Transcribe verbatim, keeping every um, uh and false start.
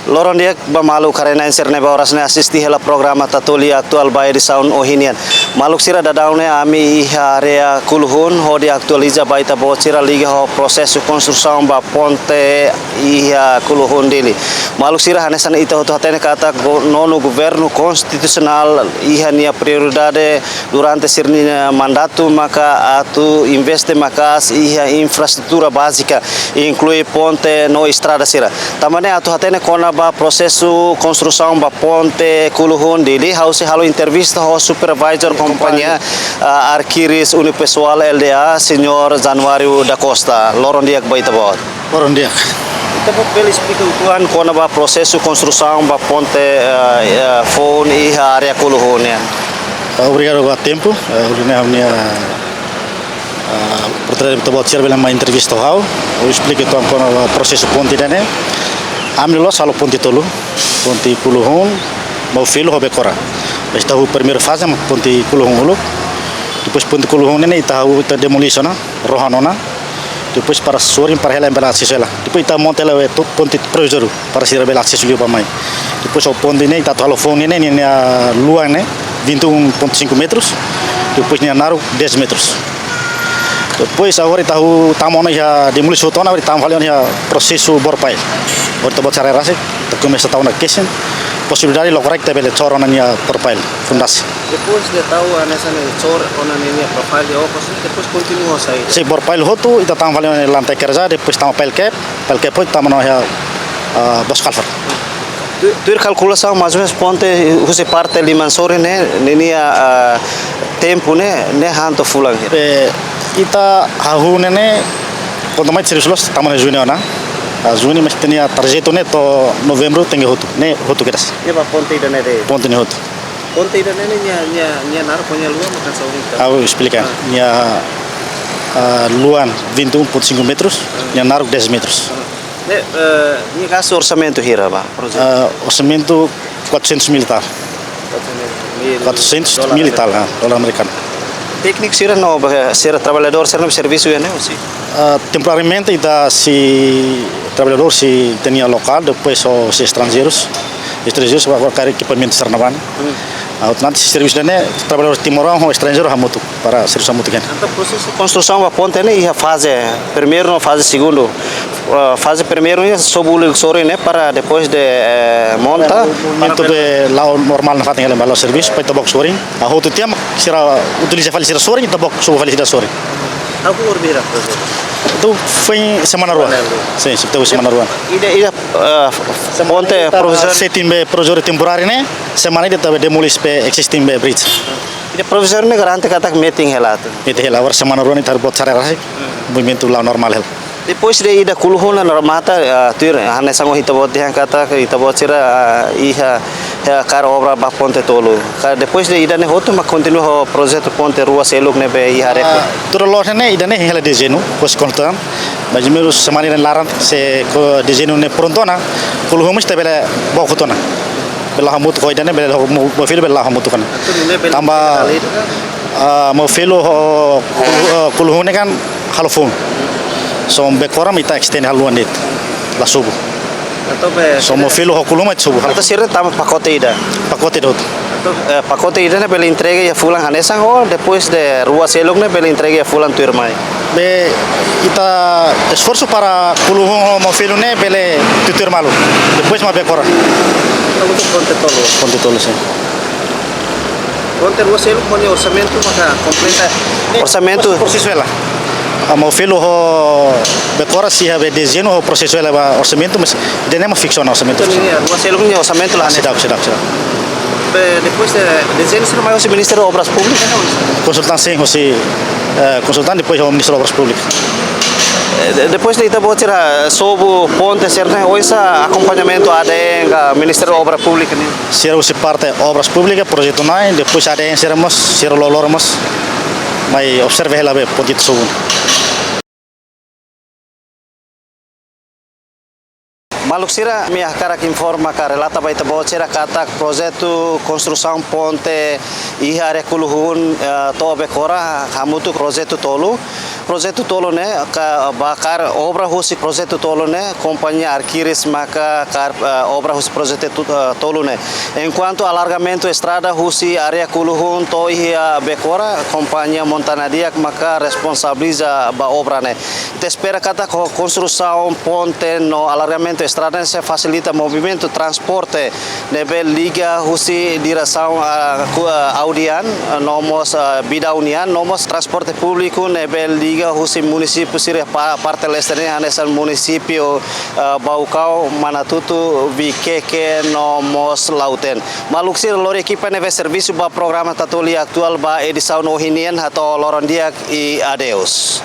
Loron di'ak ba maluk haree-na'in sira ne'ebé oras ne'e asiste hela programa Tatoli Atuál ba edisaun ohin nian. Maluk sira, daudaun ne'e ami iha área Kuluhun hodi atualiza ba ita-boot sira liga ho prosesu konstrusaun ba ponte iha Kuluhun Dili. Maluk sira, hanesan ita hotu hatene katak go-, nonu governu konstitusionál iha nia prioridade durante sira-nia mandatu maka atu investe maka'as iha infraestrutura bázika, inklui ponte no estrada sira. Tanba ne'e atu hatene kona-ba prosesu konstrusaun ba ponte Kuluhun Dili, ha'u sei halo entrevista ho supervisor kompañia, ah, Arquiris Unipessoal Lda, señór Januário da Costa. Loron di'ak ba ita-boot. Loron di'ak. Ita-boot bele esplika uitoan kona-ba prosesu konstrusaun ba ponte, eh, eh, foun iha área Kuluhun nian? Obrigadu ba tempu, eh, obrigadu ba nia, ah, oportunidade ita-boot sira bele mai entrevista ho ha'u. Ha'u esplika uitoan kona-ba prosesu ponte ida-ne'e. Ami loloos halo ponte tolu, ponte Kuluhun, Maufelu ho Bekora. Ita hahú primeiru faze mak ponte Kuluhun uluk. Depois ponte Kuluhun ne'e ita hahú, ita demolixe ona, rohan ona. Depois para sorin para hela bele asesu hela. Depois ita monta hela, eh, tu-, ponte provizóriu para sira bele asesu liu bá-mai. Depois ho ponte ne'e ita atu halo foun ne'e, ne'e, ne'e, ah, luan ne'e vinte e um ponto cinco metros. Depois nia naruk dez metros. Depois agora ita hahú tama ona iha demolixe hotu ona, agora ita tama fali ona iha prosesu borpail. Agora ita-boot sira haree rasik, ita komesa tau ona kesin. Posibilidade lokraik ita bele cor ona nia borpail, fundasaun. Depois de tau hanesan ne'e cor ona ninia borpail de okos, depois kontinua saida? Sin, borpail hotu, ita tama fali ona iha lantai kerja, depois tama pail kep, pail kep hotu tama ona iha, ah, bos kalfar. Tu-, tuir kalkulasaun, mais ou menus ponte husi parte liman sorin ne'e, ninia, ah, tempu ne'e, ne'e hanto fulan hira? Eh, ita hahú ne'e, ne'e, kuandu mai servisu loos, tama ona juniu ona. Ah, juniu, mas ita-nia trajetu ne'e to'o novembru tenke hotu, ne'e hotu kedas. Ne'e ba ponte ida-ne'e de'it? Ponte ne'e hotu. Ponte ida-ne'e ne'e nia, nia, nia naruk ho nia luan mak hanesan ohin ita? Ha'u esplika. Ah. Nia, ah, luan vinte e um ponto cinco metros, ah, nia naruk dez metros. Ah. Ne'e, eh, nia gastu orsamentu hira ba projetu? Ah, orsamentu quatrocentos mil e tal. Quatrocentos mil. Quatrocentos mil e tal, ah, dólar amerikanu. Tékniku sira no, eh, sira traballadór sira ne'ebé servisu iha ne'e, ou sei? Ah, temporariamente ita sei traballadór sei ita-nia lokál, depois ho sei estranjeirus. Estranjeirus agora karik ekipamentu sira-ne'ebá. Hmm. Ah, entaun sei servisu ne'e traballadór timoroan ho estranjeiru hamutuk para servisu hamutuk nian. Entaun prosesu konstrusaun ba ponte ne'e iha faze primeiru no faze segundu. Ah, faze primeiru ne'e sobu uluk sorin ne'e para depois de, eh, monta. Movimentu para be la'o normál nafatin hela ba la'o servisu, para ita book sorin. Ah, hotu tiha mak sira utiliza fali sira sorin, ita book sobu fali sira sorin. Hahú oras hira projetu? Entaun foin semana rua. Semana rua. Sin, sin, entaun semana rua. Ida, ida, eh, semana ponte ida ita provizóriu? Setting be provizóriu temporáriu ne'e, semana ida ita be demolixe be existing be bridge. Ida provizóriu ne'e garante katak metin hela atu? Metin hela, agora semana rua ne'e ita-boot sira haree rasik. Hmm. Movimentu la'o normál hela. Depois de ida Kuluhun ne'e remata, ah, tuir hanesan ohin ita-boot dehan katak ita-boot sira, ah, iha, iha kaer obra ba ponte tolu. Ka depois de ida-ne'e hotu mak kontinua ho projetu ponte rua seluk ne'ebé iha haree? Ah, tuir loloos ne'e ida-ne'e hela dezeñu, depois konstrusaun. Mais ou menus semana ida nia laran se ko dezeñu ne'e prontu ona, Kuluhun mós ita bele book hotu ona. Bele hamutuk ho ida-ne'e, bele ho Mo-, Maufelu bele hamutuk ona. Entaun ne'e bele... Tanba, ah, Maufelu ho, ah, Kuluhun ne'e kan halo foun. Só Bekora mak ita extend halo luan de'it, la sobu. Entaun be... Só Maufelu ho Kuluhun mak sobu. Entaun sira tama pakote ida? Pakote ida hotu. Entaun, eh, pakote ida-ne'e bele entrega iha fulan hanesan ou depois de rua seluk ne'e bele entrega iha fulan tuirmai? Be, ita esforsu para Kuluhun ho Maufelu ne'e bele tutuir malu. Depois mak Bekora. Entaun ponte tolu? Ponte tolu, sin. Ponte rua seluk nia orsamentu maka kompleta? Orsamentu? Prosesu hela. Ah, Maufelu ho Bekora sei iha be dezeñu ho prosesu hela ba orsamentu, mais ida-ne'e mak fiksa ona orsamentu. Entaun ne'e rua seluk nia orsamentu la hanesan? Seidauk, seidauk, seidauk. Be, depois de dezeñu sira mai husi Ministériu Obras Públikas ka? Konsultante, sin, husi, eh, konsultante, depois ho Ministériu Obras Públikas. Eh, de-, depois de ita-boot sira sobu ponte sira-ne'e, oinsá akompañamentu A D N ka Ministériu Obras Públikas nian? Sira husi parte Obras Públikas, projetu na'in, depois A D N sira mós, sira loroloron mós mai observa hela be ponte ita sobu. Maluk sira, ami hakarak informa ka relata ba ita-boot sira katak projetu konstrusaun ponte iha área Kuluhun, eh, to'o Bekora hamutuk projetu tolu. Projetu tolu ne'e, ka, ba kaer obra husi projetu tolu ne'e, kompañia Arkiris maka kaer, eh, obra husi projetu tu-, eh, tolu ne'e. Enkuantu alargamentu estrada husi área Kuluhun to'o iha Bekora, kompañia Montana Diak maka responsabiliza ba obra ne'e. Ita espera katak ho konstrusaun ponte no alargamentu estrada ne'e sei fasilita movimentu transporte ne'ebé liga husi diresaun, ah, ku, ah, Audian, ah, no mós, ah, Bidau nian, no mós transporte públiku ne'ebé liga husi munisípiu sira pa-, parte leste ne'e hanesan munisípiu, ah, Baucau, Manatuto, Viqueque, no mós Lautém. Maluk sira, lori ekipa ne'ebé servisu ba programa Tatoli Atuál ba edisaun ohin nian, hato'o loron di'ak i adeus.